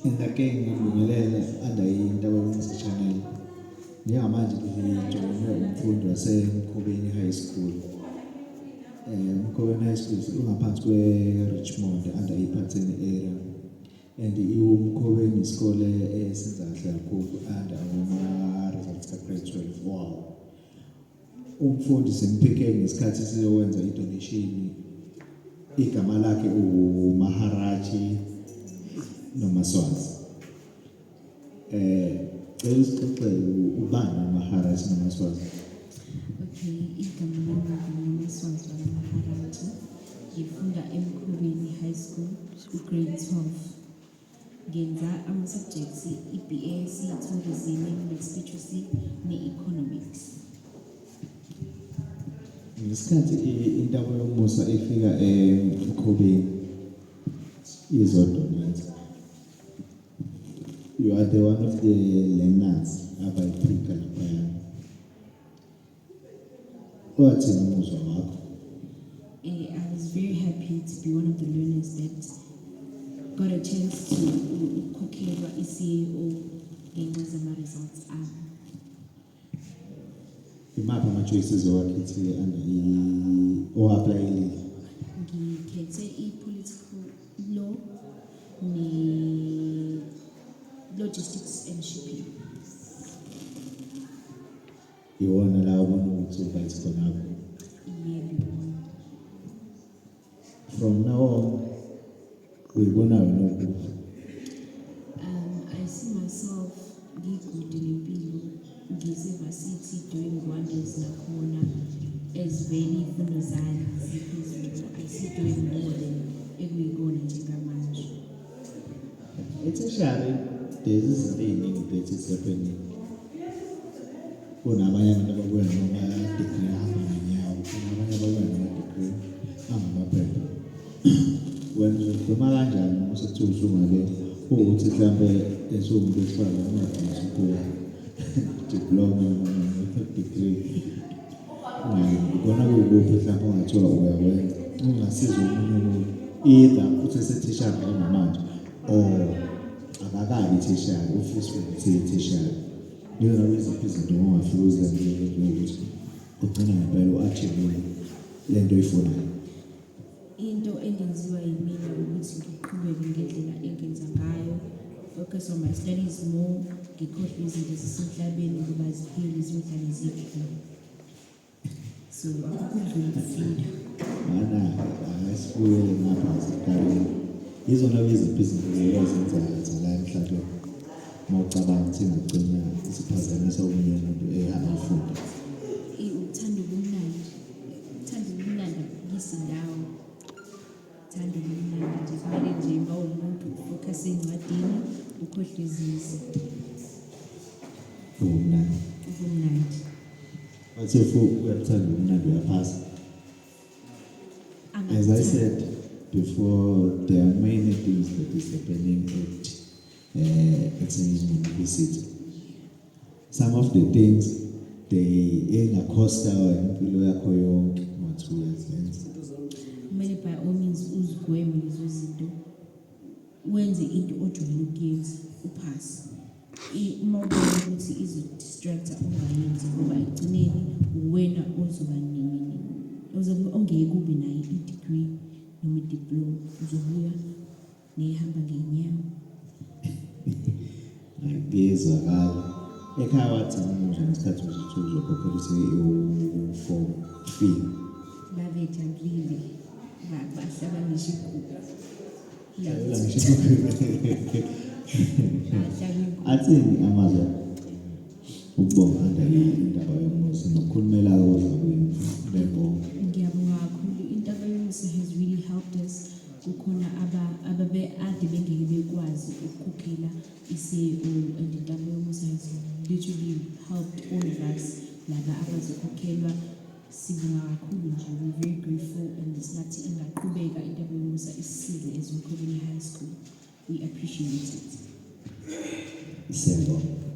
Ngake ngibingelele under Intaba Yomusa Channel. Njengamanje ngijoyinwe umfundi waseMkhobeni High School. Mkhobeni High School ungaphansi kwe-Richmond under iPhatheni area. And iwumkhobeni isikole esenza kahle kakhulu under ama-results ka-grade 12 wawo. Umfundi simphike ngesikhathi sizokwenza i-donation, igama lakhe uMaharaji Nomaswazi. Cela usixoxele, ubani uMaharaji Nomaswazi? Okay, igama lami nguNomaswazi wakaMaharaji. Ngifunda eMkhobeni High School, u-grade 12. Ngenza ama-subjects i-BS, i-tourism, maths literacy ne-economics. Ngesikhathi Intaba Yomusa ifika eMkhobeni izodonate, you are the one of the learners abayiphika laphayana. Wathini umuzwa wakho? I was very happy to be one of the learners that got a chance to ukukhokhelwa i-CAO ngenxa zama-results ami. Imaphi ama-choices owakhethile under o-applyelile? Ngikhethe i-political law ne-logistics and shipping. Iwona la ubona ukuthi u-right khonapho? Yebo. From now on, uyibona wena ukuphi? I see myself ngikude nempilo, ngise-varsity, doing wonders nakhona, as vele iy'fundo zami ziphezulu. I see doing more than ekuyikona njengamanje. E-tertiary there's izinto ey'ningi that is happening. Kunabanye abantu ababuya noma-degree ahamba ngenyawo, kunabanye ababuya nama-degree angamaphepha. Wena uzogwema kanjani uma sekuthiwa usungale, kuwukuthi mhlampe esuwumuntu wesifazane ungagcina usubuya diploma noma degree? Ngibona kuyikuphi mhlawumbe ongathiwa uyakwenza ungasiza omunye umuntu, either usese-tertiary njengamanje or akakabi tertiary, ufisa ukuthi tertiary? Yizona kuyiziphi izinto ongafika uzenze njengokuthi ugcine ngempela u-achieve le nto oyifunayo? Into engenziwa yimina ukuthi ngiqhubeke ngendlela engenza ngayo, focus on my studies more, ngikhohlwe izinto ezisemhlabeni ngoba zipheli, ziyohlale zikhona, so akukho ukudlula ukufunda. Mana asibuyele ngapha sekuqaleni. Yizona kuyiziphi izinto ozenza zala emhlabeni uma ucabanga ukuthi ingagcina isiphazamisa omunye umuntu ehamba efunda? Uthanda ubumnandi, uthanda ubumnandi akubukisi ndawo. Uthanda ubumnandi nje, kumele nje uma uwumuntu ufocus ey'ncwadini, ukhohlwe ezinye izinto. Ubumnandi. Ubumnandi. Bathe fu uyabuthanda ubumnandi, uyaphasa. As I said before, there are many things that is happening at university. Some of the things they engakhosta impilo yakho yonke ungathi uyazenza. Kumele by all means uzigweme lezo zinto, wenze into ojwayele ukuyenza, uphase. Uma ubona ukuthi izo-distracta, ungayenzi, ngoba ekugcineni uwena ozoba ongeke ube nayo i-degree noma i-diploma, uzobuya neyihamba ngey'nyawo. Kuyezwakala. Ekhaya wathi umuzwa ngesikhathi uzothi uzokhokhela i-form fee? Babejabulile, bahlaba ngisho inkukhu. Hlabela ngisho inkukhu. Bahlaba inkukhu. Athini amazwi ukubonga under Intaba Yomusa nokukhulumela kozakwenu bebonke? Ngiyabonga kakhulu. Intaba Yomusa has really helped us. Kukhona ababe ade bengeke bekwazi ukukhokhela i-CAO, and Intaba Yomusa has literally helped all of us laba abazokhokhelwa. Sibonga kakhulu nje, we're very grateful, and singathi ingaqhubeka Intaba Yomusa isisize as Mkhobeni High School. We appreciate it. Siyabonga.